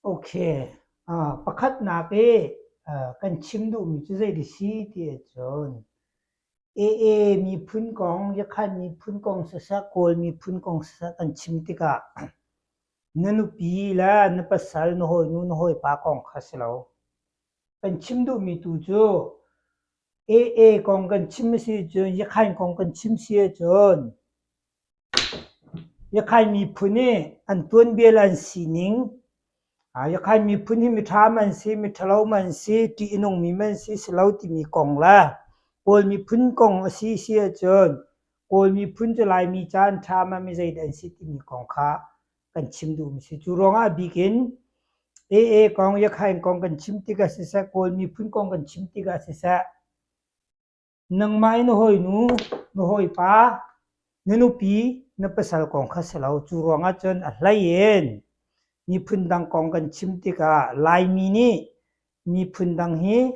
Okay. Pakhatnak i kan chim duhmi cu zei dah si ti ahcun AA miphun kong, Yakhan miphun kong siseh, Kawl miphun kong siseh kan chim tikah na nupi le na pasal, na hawinu, na hawipa kong kha si lo. Kan chim duhmi tu cu AA kong kan chim a si ahcun, Yakhan kong kan chim si ahcun Yakhai miphun i an tuanbia le an sining, Yakhai miphun hi miṭha man si, miṭhalo man si, ṭih a nungmi man si, si lo timi kong le Kawl miphun kong a si si ahcun Kawl miphun cu Laimi ca an ṭha ma mi zeidah an si timi kong kha kan chim duhmi si. Cu ruangah a bik in AA kong, Yakhai kong kan chim tikah siseh, Kawl miphun kong kan chim tikah siseh, Nangmah i na hawinu, na hawipa, na nupi, na pasal kong kha si lo. Cu ruangah cun a hlei in miphun dang kong kan chim tikah Laimi nih miphun dang hi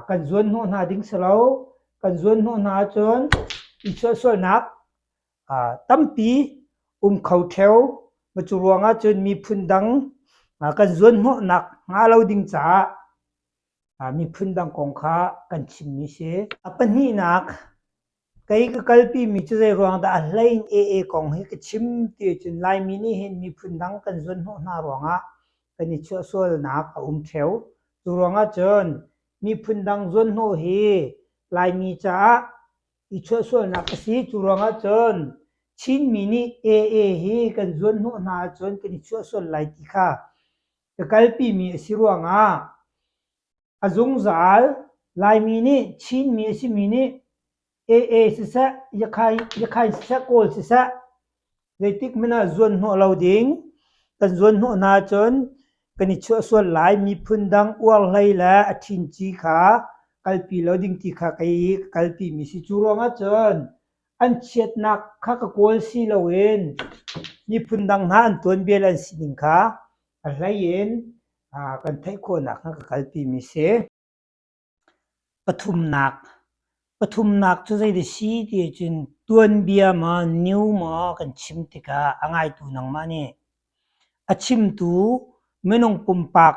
kan zuanhnawh hna ding si lo. Kan zuanhnawh hna ahcun i chuahsualnak tampi um kho ṭheo. Cu ruangah cun miphun dang kan zuanhnawhnak hnga lo ding caah Miphun dang kong kha kan chimmi si. A pahnihnak, kei ka kalpimi cu zeiruang dah a hlei in AA kong hi ka chim ti ahcun Laimi nih hin miphun dang kan zuanhnawh hna ruangah kan i chuahsualnak a um ṭheo. Cu ruangah cun miphun dang zuanhnawh hi Laimi caah i chuahsualnak a si. Cu ruangah cun Chinmi nih AA hi kan zuanhnawh hna ahcun kan i chuahsual lai ti kha Ka kalpimi a si ruangah a zungzal Laimi nih Chinmi a simi nih AA siseh, Yakhain siseh, Kawl siseh zeitik hmanh ah zuanhnawh lo ding kan zuanhnawh hna ahcun kan i chuahsual lai. Miphun dang uar hlei le a ṭhinci kha kalpi lo ding ti kha kei ka kalpimi si. Cu ruangah cun an chiatnak kha ka kawl si loin miphun dang hna an tuanbia le an sining kha a hlei in kan theih khawhnak kha ka kalpimi si. Pathumnak. Pathumnak cu zei si ti ahcun tuanbia maw new maw kan chim tikah a ngaitu nangmah nih a chimtu minung pumpak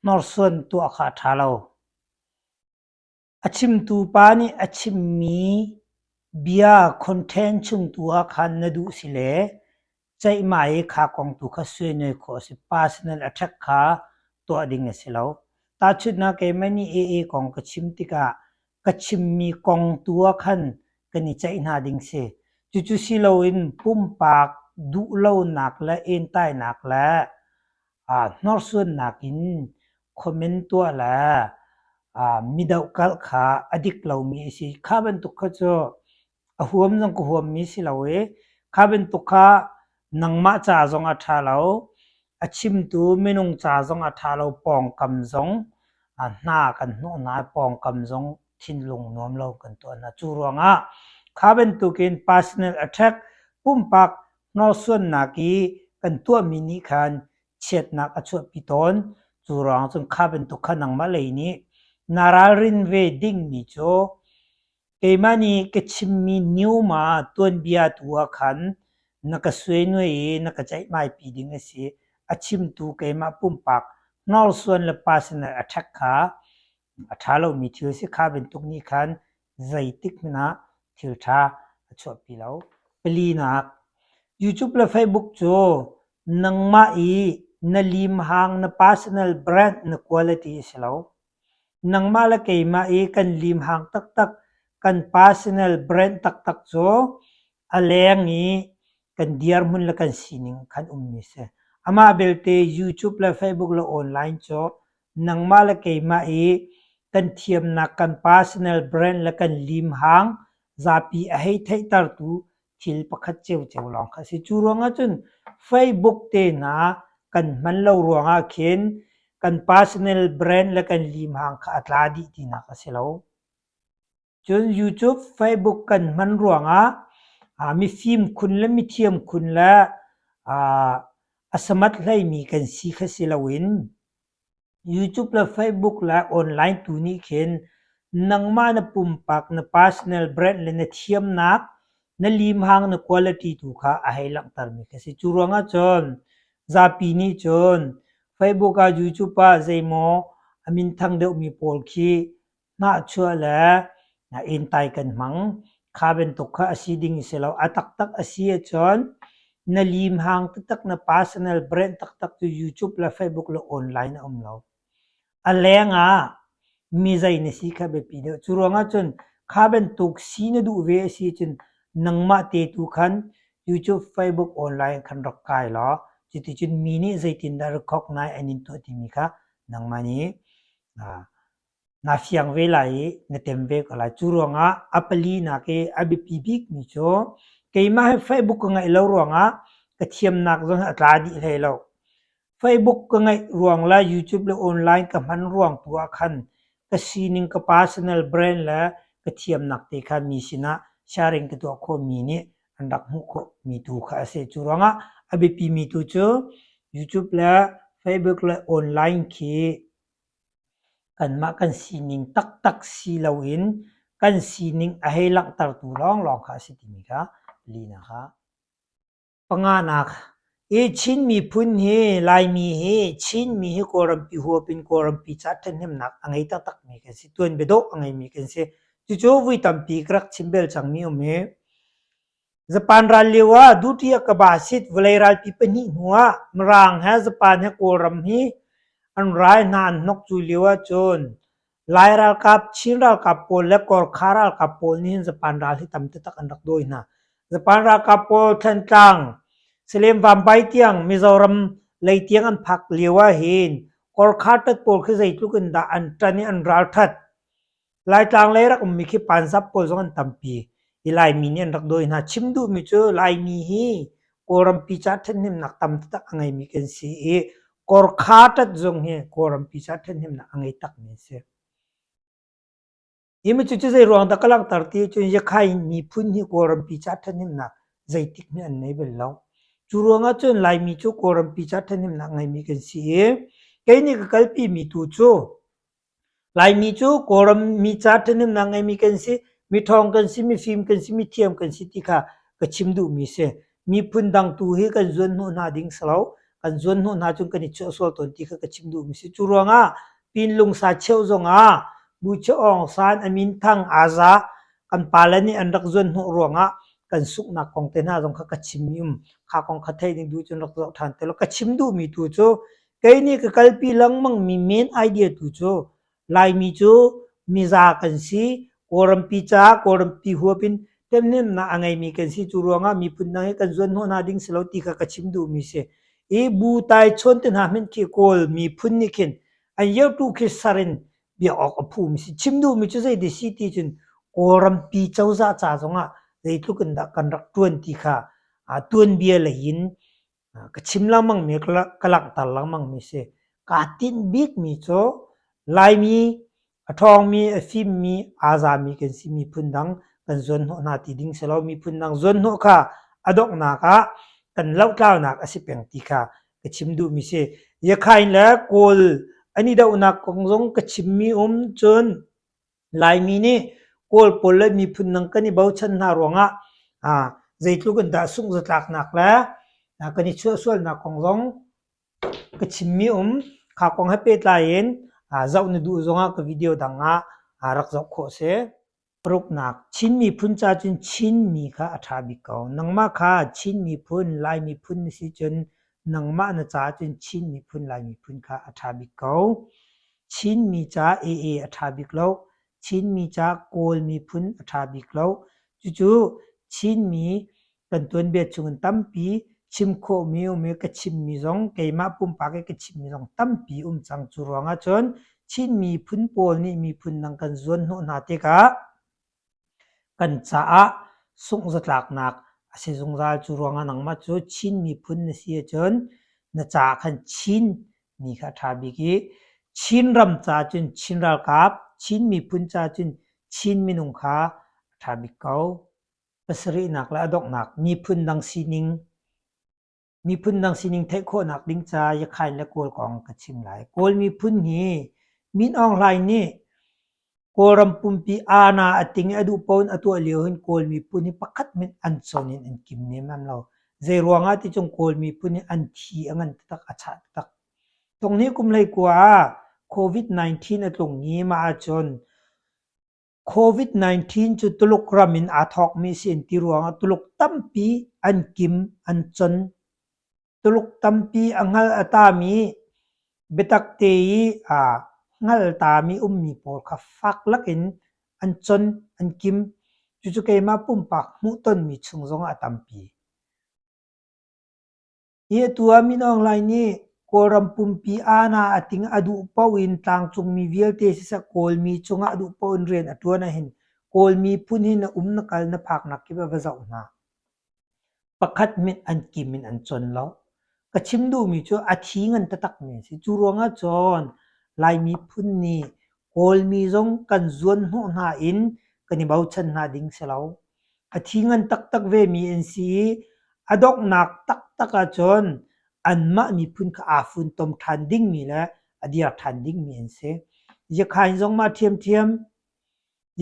hnorsuan tuah kha a ṭha lo. A chimtu pa nih a chimmi bia content chung tu ah khan na duh si le ceihmai i kha kong tu kha suainoi khawh a si. Personal attack kha tuah ding a si lo. Tahchunhnak keimah nih AA kong ka chim tikah ka chimmi kong tu ah khan kan i ceih hna ding si. Cucu si loin pumpak duhlonak le entainak le hnorsuannak in comment tuah le mi dohkalh kha a dik lomi a si. Kha bantuk kha cu a huam zong ka huammi si lo i kha bantuk kha nangmah ca zong a ṭha lo, a chimtu minung ca zong a ṭha lo, pawngkam zong hna kan hnawh hna i pawngkam zong thinlung nuam lo kan tuah hna. Cu ruangah kha bantukin personal attack pumpak hnorsuannak i kan tuahmi nih khan chiatnak a chuahpi tawn. Cu ruang cun kha bantuk kha nangmah lei nih na ralrin ve dingmi cu keimah nih ka chimmi niuma tuanbia tu ah khan na ka suainuai i na ka ceihmaipi ding a si. A chimtu keimah pumpak hnorsuan le personal attack kha a ṭha lomi thil si. Kha bantuk nih khan zeitik hmanh ah thil ṭha a chuahpi lo. Palinak, YouTube le Facebook cu nangmah i na limhang, na personal brand, na quality a si lo. Nangmah le keimah i kan limhang taktak, kan personal brand taktak cu a leng i kan dirhmun le kan sining khan ummi si. Amah belte YouTube le Facebook le online cu nangmah le keimah i kan thiamnak, kan personal brand le kan limhang zapi a hei theihtertu thil pakhat ciocio lawng kha a si. Cu ruangah cun Facebook te hna kan hman lo ruangah khin kan personal brand le kan limhang kha a tla dih tinak a si lo. Cun YouTube, Facebook kan hman ruangah mifim khun le mithiam khun le a samat hleimi kan si kha si loin YouTube le Facebook le online tu nih khin nangmah na pumpak, na personal brand le na thiamnak, na limhang, na quality tu kha a hei langhtermi kha si. Cu ruangah cun zapi nih cun Facebook ah YouTube ah zeimaw a minthang deuhmi pawl khi hnahchuah le entai kan hmang. Kha bantuk kha a si ding a si lo. A taktak a si ahcun na limhang taktak na personal brand taktak cu YouTube le Facebook le online a um lo. A leng ah mi zei na si kha biapi deuh. Cu ruangah cun kha bantuk si na duh ve a si cun nangmah te tu khan YouTube, Facebook, online khan rak kai law cuticun mi nih zeitindah recognize an in tuah timi kha nangmah nih naa fiang ve lai i na tem ve ko lai. Cu ruangah a palinak i a biapi bikmi cu keimah hi Facebook ka ngeih lo ruangah ka thiamnak zong hi a tla dih hlei lo. Facebook ka ngeih ruang le YouTube le online ka hman ruang tu ah khan ka sining ka personal brand le ka thiamnak te kha mi sinah sharing ka tuah khawhmi nih an rak hmuh khawhmi tu kha a si. Cu ruangah a biapimi tu cu YouTube le Facebook le online khi kanmah kan sining taktak si loin kan sining a hei langhtertu lawnglawng kha a si timi kha lihnak ah Panganak, hi Chin miphun hi Laimi hi Chinmi hi Kawlrampi huap in Kawlrampi ca ṭhahnemnak a ngei taktakmi kan si. Tuanbia dawh a ngeimi kan si. Cucu vui tampi ka rak chim bel cangmi um hi. Japan ral lio ah duty a ka ba sit vawlei ralpi pahnih hnu ah Mirang he Japan he Kawlram hi an rai hna an hnok cu lio ahcun Lai ralkap, Chin ralkap pawl le Gorkha ralkap pawl nih hin Japan ral hi tam taktak an rak dawi hna. Japan ralkap pawl Thantlang, Salem Vambai tiang Mizoram lei tiang an phak lio ah hin Gorkha tat pawl khi zeitluk in dah an ṭan i an ralṭhat. Laitlang lei rak ummi khi panzap pawl zong an tampi i Laimi nih an rak dawi hna. Chim duhmi cu Laimi hi Kawlrampi ca ṭhathnemnak tam taktak a ngeimi kan si i Korkha ṭat zong hi Kawlrampi ca ṭhathnemnak a ngei takmi an si. Hi mi cu zei ruang dah ka langhter ti cun Yakhai miphun hi Kawlrampi ca ṭhathnemnak zeitik hmanh an nei bal lo. Cu ruangah cun Laimi cu Kawlrampi ca ṭhathnemnak ngeimi kan si i kei nih ka kalpimi tu cu Laimi cu Kawlram mi ca ṭhahnemnak ngeimi kan si, miṭhawng kan si, mifim kan si, mithiam kan si ti kha ka chim duhmi si. Miphun dang tu hi kan zuanhnawh hna ding si lo. Kan zuanhnawh hna cun kan i chuahsual tawn ti kha ka chim duhmi si. Cu ruangah Pinlungsa cheu zongah Buche Aung San, a minthang Aza kan pale nih an rak zuanhnawh ruangah kan sunghnak kong te hna zong kha ka chimmi um. Kha kong kha theih ding duh cun rak zoh ṭhan te law ka chim duhmi tu cu Kei nih ka kalpi lengmangmi main idea tu cu Laimi cu miza kan si, Kawlrampi caah Kawlrampi huap in temhnemnak a ngeimi kan si. Cu ruangah miphun dang hi kan zuanhnawh hna ding si lo ti kha ka chim duhmi si. I bu tai chawn te hna hmanh khi Kawl miphun nih khin an iertu khi sar in biak awk a phumi si. Chim duhmi cu zei si ti cun Kawlrampi cozah ca zongah zeitluk in dah kan rak ṭuan ti kha tuanbia lei in Ka chim lengmangmi ka langhter lengmangmi si. Kaa tinh bikmi cu Laimi a ṭhawngmi, a fimmi, aa zami kan si. Miphun dang kan zuanhnawh hna ti ding si lo. Miphun dang zuanhnawh kha a donghnak ah kan lohtlaunak a si peng ti kha ka chim duhmi si. Yakhain le Kawl an i dohnak kong zong ka chimmi um cun Laimi nih Kawl pawl le miphun dang kan i bochan hna ruangah zeitluk in dah sungh zatlaknak le kan i chuahsualnak kong zong ka chimmi um. Kha kong he pehtlai in zoh na duh zongah ka video dang ah rak zoh khawh a si. Paruknak, Chin miphun ca cun Chinmi kha a ṭha bik ko. Nangmah kha Chin miphun, Lai miphun na si cun nangmah na caah cun Chin miphun, Lai miphun kha a ṭha bik ko. Chinmi ca AA a ṭha bik lo. Chinmi ca Kawl miphun a ṭha bik lo. Cucu Chinmi kan tuanbia chungin tampi chim khawhmi um i ka chimmi zong keimah pumpak i ka chimmi zong tampi um cang. Cu ruangah cun Chin miphun pawl nih miphun dang kan zuanhnawh hna tikah Kan caah sungh zatlaknak a si zungzal. Cu ruangah nangmah cu Chin miphun na si ahcun na caah khan Chin mi kha a ṭha bik i Chinram caah cun Chin ralkap, Chin miphun caah cun Chin minung kha a ṭha bik ko. Pasarihnak le a donghnak miphun dang sining Miphun dang sining theih khawhnak ding ca Yakhain le Kawl kong ka chim lai. Kawl miphun hi Min Aung Hlaing nih Kawlram pumpi aana a ting i a duh paoh in a tuah lio hin Kawl miphun hi pakhat hmanh an cawn in an kim nemam lo. Zei ruangah ti cun Kawl miphun hi an thi a ngan taktak, a chah taktak. Thonghnih kum 19 ah COVID-19 a tlung i mah ahcun COVID-19 cu Tuluk ram in aa thawkmi a si an ti ruangah Tuluk tampi an kim, an con. Tuluk tampi a hngal a tami biatak te i aa hngal tami ummi pawl kha fak lakin an con, an kim. Cucu keimah pumpak hmuhtonmi chung zongah a tampi. Hi atu ah Min Aung Hlaing nih Kawlram pumpi aana a ting a duh paoh in tlangcungmi vialte siseh Kawlmi cungah a duh paoh in rian a ṭuan ahhin Kawl miphun hi na um na kal na phaknak kip ah va zoh hna. Pakhat hmanh an kim in an con lo. Ka chim duhmi cu a thi ngan taktakmi an si. Cu ruangah cun Lai miphun nih Kawlmi zong kan zuanhnawh hna in kan i bochan hna ding si lo. A thi ngan taktak vemi an si i a donghnak taktak ahcun anmah miphun kha aa funtom ṭhan dingmi le a dir ṭhan dingmi an si. Yakhain zong mah ṭhiamṭhiam.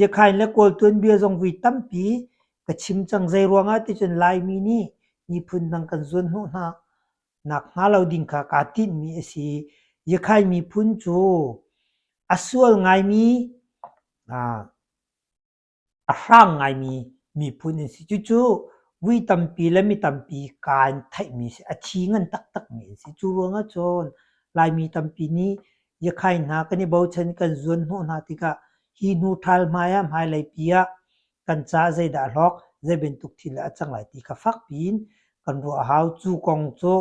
Yakhain le Kawl tuanbia zong vui tampi ka chim cang. Zei ruangah ticun Laimi nih miphun dang kan zuanhnawh hna nak hnga lo ding kha kaa tinhmi a si. Yakhain miphun cu a sual ngaimi a hrang ngaimi miphun an si. Cucu vui tampi le mi tampi kaa in theihmi a si. A thi ngan taktakmi an si. Cu ruangah cun Laimi tampi nih Yakhai hna kan i bochan kan zuanhnawh hna tikah hi hnu ṭhal hmai ah hmailei pi ah kan caah zeidah a hlawk, zei bantuk thil dah a cang lai ti kha fakpi in kan ruah a hau. Cu kong cu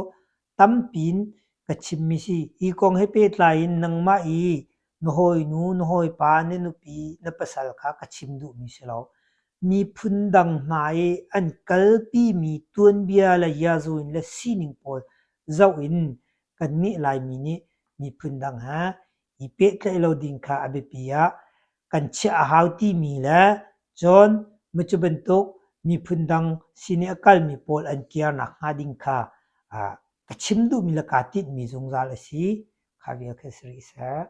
tampi in ka chimmi si. Hi kong he pehtlai in nangmah i na hawinu, na hawipa, na nupi, na pasal kha ka chim duhmi si lo. Miphun dang hna i an kalpimi tuanbia le yazuin le sining pawl zoh in kannih Laimi nih miphun dang he i pehtlaih lo ding kha a biapi ah kan chiah a hau timi le cun cu bantuk miphun dang sin i a kalmi pawl an kir nakhnga ding kha ka chim duhmi le kaa tinhmi zungzal a si. Kha vial kha si rih seh.